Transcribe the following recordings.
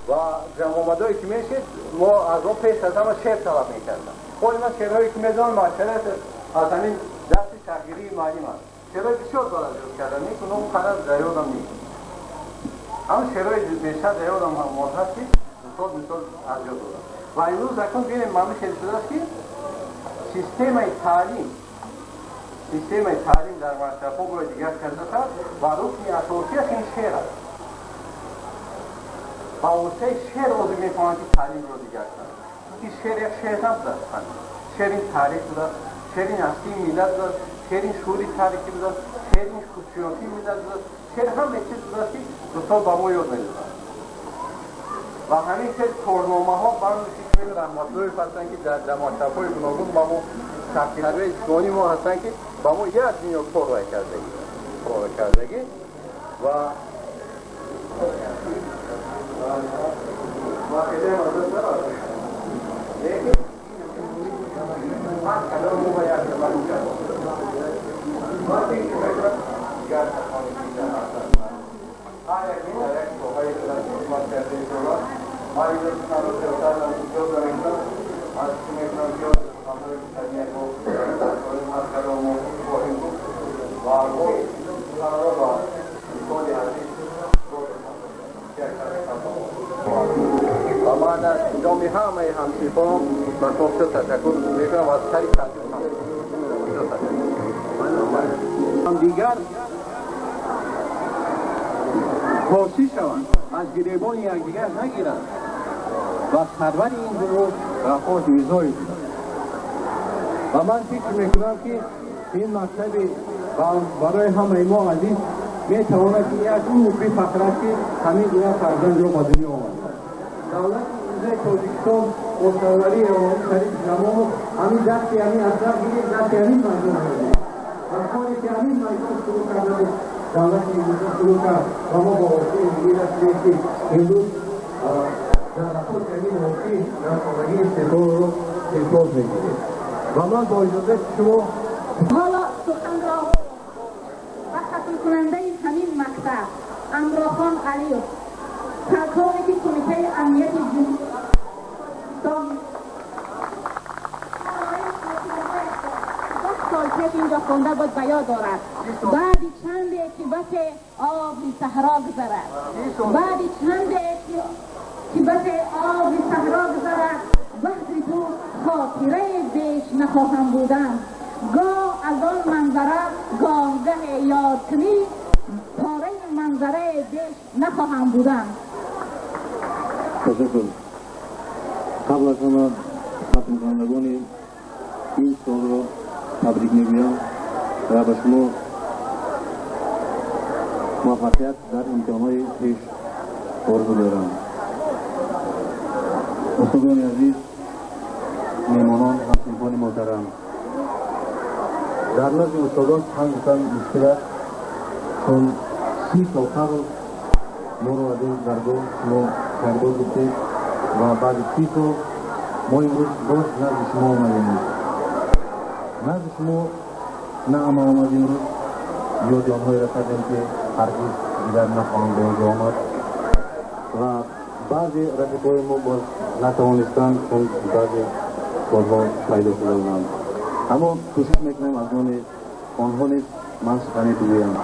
و جمع که میشید ما از اون پیش از همه شعر طلب میکردم. خود من شعرهایی که میزان معاشرت از همین دست تغییری معلم است. شعرهای بسیار بالا زیاد کردم نیست اون قدر در یادم نیست. اما شعرهای بیشتر در یادم هم هست که استاد مثال از یاد دادم. و امروز اکنون ببینیم معلوم خیلی شده است که سیستم تعلیم در مکتب‌ها باید دیگر کرده است و رکن اساسیش این شعر است. با واسطه شعر آدم می‌فهمد که تعلیم رو دیگر کرد. چون شعر یک شعر نبوده است. شعر این تاریخ بوده است، شعر این اصلی ملت بوده است، شعر این شعور تاریخی بوده است، شعر این خودشناسی ملت بوده است، شعر همه چیز بوده است که استاد با ما یاد می‌داد. و همین که کارنامه‌ها برای فکر رحمت‌الله هستند که در مکتب‌های گوناگون با ما تحصیلات جوانی ما هستند که با ما یک دنیا کار کردگی و ما خیلی مدد ندارم. لیکن من کلام مو باید که من ما فکر می‌کنم دیگر کسانی که در هستند هر یکی در یک ساحه‌ای که خدمت کرده ایشان ما اینجا سخنان زیادتر زیاد داریم. من فکر می‌کنم که سخنان که ما هر کلام ما خواهیم بود و سخنان را با مثال عزیز و من از جامعه همه همسیفان به شما تشکر میکنم و از سری تشکر هم دیگر خاصی شوند، از گریبان یکدیگر نگیرند و سرور این گروه غفار میرزایی بودند. و من فکر میکنم که این مکتب برای همه ما عزیز میتواند که یک اون فخر است که همین گونه فرزند را به دنیا آورد. دولت امروزه تاجیکستان با سروری شریف جمال همین دست همین اثر گیرید، دست همین مردم گیرید و کاری که همین مردم شروع کرده بود دولت امروزه شروع کرد و ما با واسطه امید هستیم که امروز در خود همین واسطه در خانگی استقلال رو امتیاز میگیریم. و من با اجازه شما حالا سخن را و ختم کننده همین مکتب امراخان علیوف، سرکاری که کمیته امنیت جمهوری سال پیش اینجا خونده بود بیاد دارد. بعدی چنده که بس آب صحرا گذرد، بعدی چنده که بس آب صحرا گذرد، وقتی تو خاطره بیش نخواهم بودم، گاه از آن منظره گاهگه یاد کنی، پاره منظره بیش نخواهم بودم. تشکر. قبل از همه ختم کنندگان این سال را تبریک میگویم و به شما موفقیت در امتحانهای پیش آرزو دارم. استادان عزیز، میهمانان، همصنفان محترم، در نزد استادان چند گفتن مشکل است، چون 30 سال قبل ما رو از این درگاه شما خریدار گفتید و بعد 30 سال ما امروز باز نزد شما آمدیم. نزد شما نه اما آمدیم امروز یاد آنهایی را کردیم که هرگز دیگر نخواهم به اینجا آمد و بعضی رفیقای ما باز نتوانستند چون بعضی کارها پیدا شده بودند، اما کوشش میکنیم از نام آنها نیز من سخنی بگویم.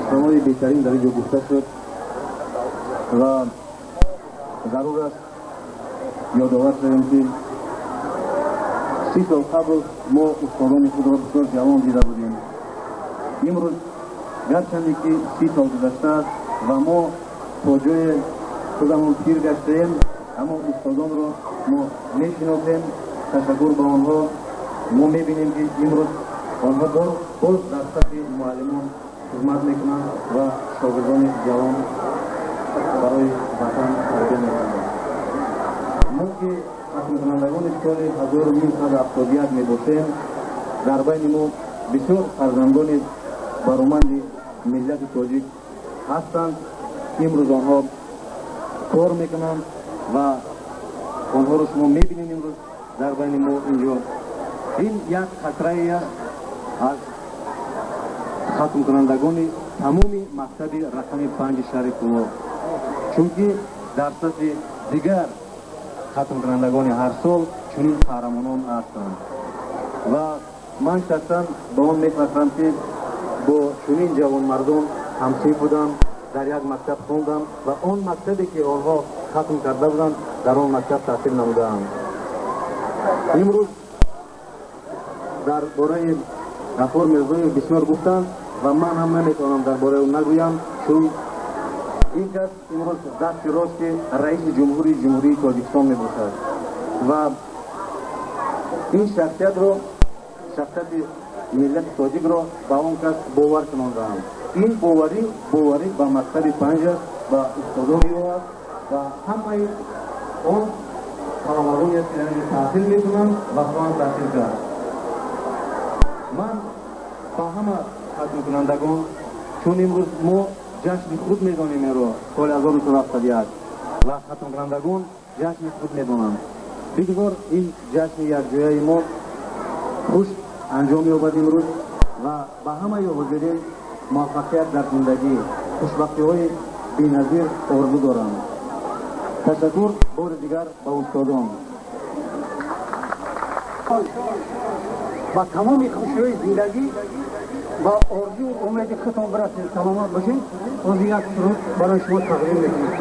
سخنهای بهترین در اینجا گفته شد و ضرور است یادآور شویم که 30 سال قبل ما استادان خود را بسیار جوان دیده بودیم. امروز گرچند که 30 سال گذشته است و ما تا جای خودمون پیر گشتیم، اما استادان را ما میشناسیم. تشکر به آنها. ما میبینیم که امروز آنها باز در صف معلمان خدمت میکنند و شاگردان جوان برای وطن تربیه میکنند. ما که ختم کنندگان سال 1971 میباشیم، در بین ما بسیار فرزندان برومند ملت تاجیک هستند. امروز آنها کار میکنند و آنها رو شما میبینید امروز در بین ما اینجا. این یک خطره است از ختم کنندگان تمام مکتب رقم 5 شهر کولاب، چونکه Дар сафи дигар хатмкунандагони ҳар сол чунин қаҳрамонон ҳастанд ва ман шахсан ба он мефахрам, ки бо чунин ҷавонмардон ҳамсинф будам, дар як мактаб хондам ва он мактабе, ки онҳо хатм карда буданд, дар он мактаб таҳсил намудаам. Имрӯз дар бораи Ғафур Мирзоев бисёр гуфтанд ва ман ҳам наметавонам дар бораи ӯ нагӯям, чун ин кас имрӯз дасти рости раиси ҷумҳури Ҷумҳурии Тоҷикистон мебошад ва ин шахсиятро, шахсияти миллати тоҷикро ба он кас бовар кунондаанд. Ин боварӣ, боварӣ ба мактаби панҷ аст, ба устодони ӯ аст ва ҳамаи он талабагоне аст, ки дар инҷо таҳсил мекунанд ва хоҳанд таҳсил кард. Ман ба ҳама хатмкунандагон, чун имрӯз мо ҷашни худ медонем инро, соли 1971, ва хатмкунандагон ҷашни худ медонанд, бигзор ин ҷашни якҷояи мо хуш анҷом ёбад имрӯз ва ба ҳамаи ҳозирин муваффақият дар зиндагӣ, хушбахтиҳои беназир орзу дорам. Ташаккур бори дигар ба устодон. Ба тамоми хушиҳои зиндагӣ, ба орзу умеди худтон бирасед, саломат бошед. Ҳозир як суруд барои шумо тақдим мекунем.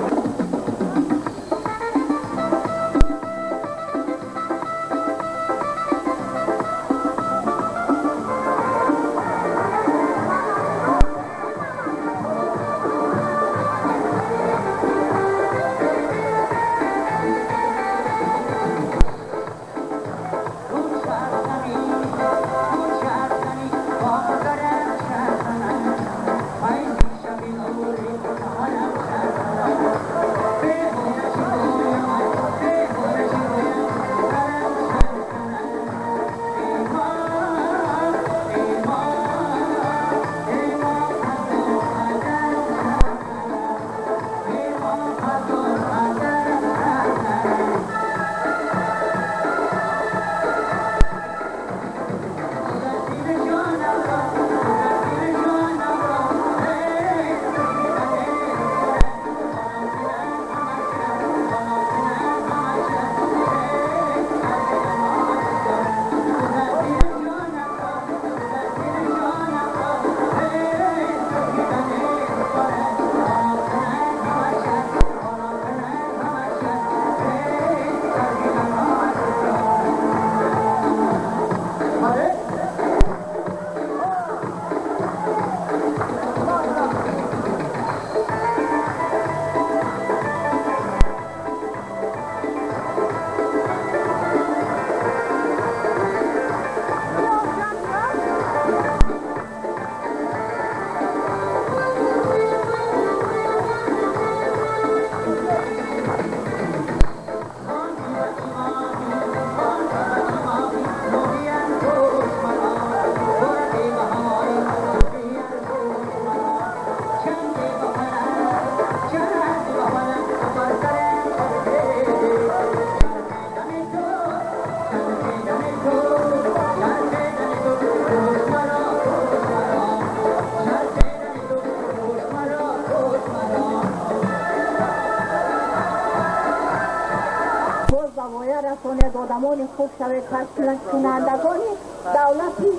Одамони хуб шавед, ташкилкунандагони давлати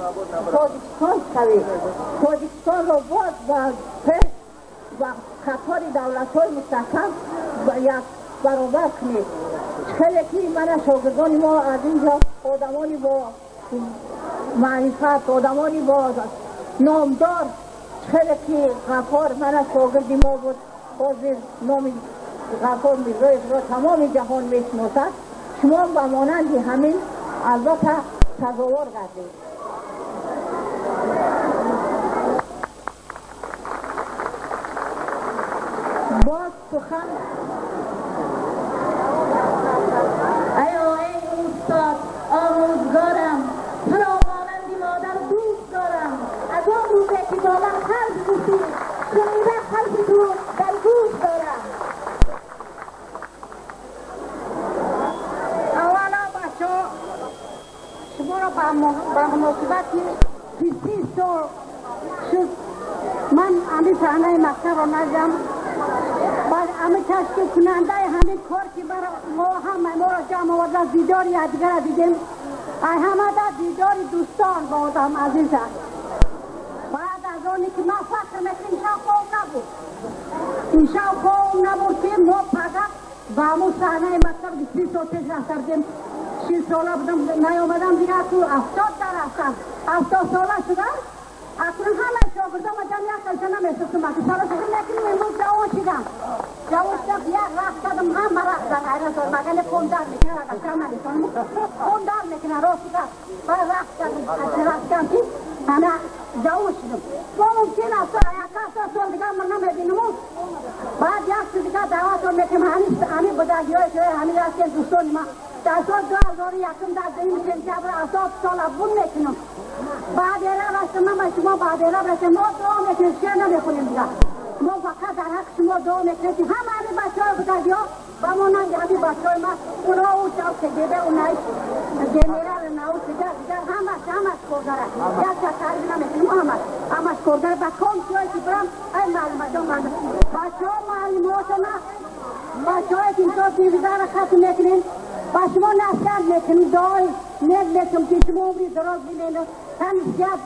Тоҷикистон шавед, Тоҷикистонро боз ба пеш ва қатори давлатҳои мустаҳкам як баробар кунед. Хеле ки мана шогирдони мо аз инҷо одамони бо маърифат, одамони бо номдор, хеле ки Ғаффор мана шогирди мо буд, ҳозир номи Ғаффор Мирзоевро тамоми ҷаҳон мешиносад. Шумо ба монанди ҳамин албатта сазовор гардед. Боз сухан ای استاد آموزگارم، تو را مانند مادر دوست دارم. از آن روزه که با من حرف گفتی، شنیدم حرف تو در گوش دارم. اولا بچه شما را به مناسبت 30 سال شد من همین صحنه مکتب را ندیدم. بعد Ҳами ташкил кунандаи ҳамин кор ки мо ҳама моро ҷамъ оварда, дидори якдигара дидем, ай ҳамада дидори дӯстон ба одам азиз аст. Баъд аз оне ки ман фахр мекунем, имшаб хоб набуд, имшаб хоб набуд, ки мо пага ба ҳамун саҳнаи мактаб, ки 30 сол пеш рафта будем, 6 сола будам, наёмадам дигар, ку 70 дар рафтам, 70 сола шудам. Акнун ҳамаи шогирдома ҷамъ як калша намешустум, аки саросафар мекунем. Имрӯз ҷавон шидам, ҷавон шидам, як рақс кардам, ҳама рақсдан айрон шуд. Магане хун дар мекунад, агар шам намешонам, хун дар мекунад. Рости гап, баъд рақс кардам, рақс кардам, ки ана ҷавон шудам. Бо мумкин аст як 70 сол дигар ман намебинаму. Баъд як чиз дигар даъватон мекунам, ҳамин будагиҳое ки ҳамин ҳастем, дӯстони ман, дар соли 2001 дар 2 сентябр 70 сола бун мекунам. Баъд эра растам, ман ба шумо баъд эра растам. Мо дуо мекунем, шеър намехонем дигар, мо фақат дар ҳаққи шумо дуо мекунем, ки ҳама ҳамин бачаҳои будагиҳо ба монанди ҳамин бачаҳои ман, уно у шав КГБ, унаи генерал, нау дигар дигар, ҳамаш ҳамаш коргара, якта таъриф намекунем, ҳамаш ҳамаш коргара. Ба ком ҷое ки бирам, ай маълумаҷон, бачаҳо, муаллимҳотона, бачаҳое ки имсол дивизаро хатм мекунем, ба шумо насиҳат мекунем, дуои нек мекунем, ки шумо умри дароз бинед, тани сиҳат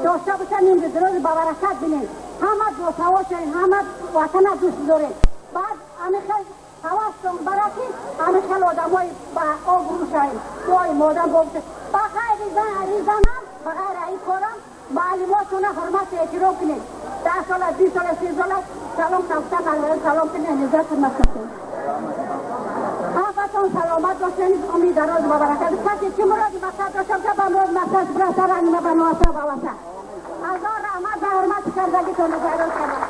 дошта бошанд, умри дароз ба баракат бинед, ҳама босавод шавед, ҳама ватана дӯст доред. Баъд ҳамин хел ҳавастон бара, ки ҳамин хел одамои ба обрӯ шавед, дуои модам бо ба ғайри занам, ба ғайри ин корам, муаллимотона ҳурмату эҳтиром кунед. 10 сола, 20 сола, 30 сола салом нафта, салом кунед, низат хидмат кунед. Ҳаматон саломат бошед, умри дароз ба баракат. Касе ки муроди мақсад дошта боша, ба мурод мақсад бираса, ранг ба нуаса ба васа. Ҳазор раҳмат ба ҳурмати кардагитон, хайрот кардам.